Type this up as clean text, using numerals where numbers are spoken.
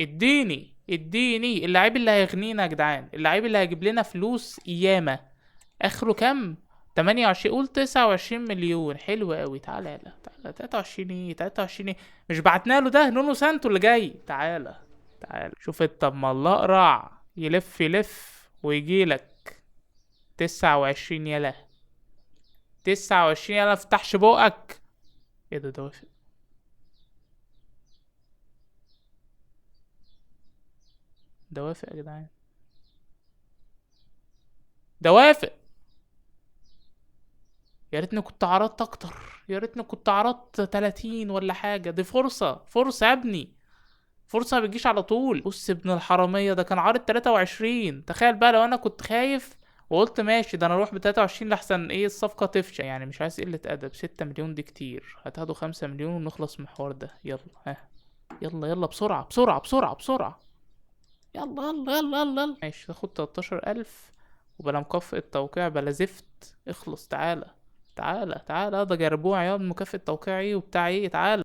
اديني اديني اللعيب اللي هيغنينا يا جدعان، اللعيب اللي هيجيب لنا فلوس ياما. اخره كام؟ 28، قول 29 مليون. حلو قوي. تعالى يلا تعالى. 23 ايه؟ 23 ايه؟ مش بعتنا له ده نونو سانتو اللي جاي. تعالى تعالى شوف انت اما الاقرع يلف يلف ويجي لك 29. يلا 29 يلا، افتحش بقك. ايه ده؟ ده وافق، ده وافق يا جدعان، ده وافق. يا ريتني كنت عرضت اكتر، يا ريتني كنت عرضت 30 ولا حاجة. دي فرصة، فرصة يا ابني، فرصة ما بتجيش على طول. بص ابن الحرامية ده كان عارض 23. تخيل بقى لو انا كنت خايف وقلت ماشي ده انا اروح ب 23 لحسن ايه الصفقة تفشل. يعني مش عايز قلة ادب. 6 مليون دي كتير، هتاخدوا 5 مليون ونخلص من الحوار ده. يلا ها، يلا يلا بسرعة بسرعة بسرعة بسرعة، يلا يلا يلا يلا يلا. ماشي تاخد 13,000 وبلا مكافأة توقيع بلا زفت. اخلص تعالى تعالى تعالى، ده جربوع يا مكافأة توقيع ايه وبتاع ايه. تعالى.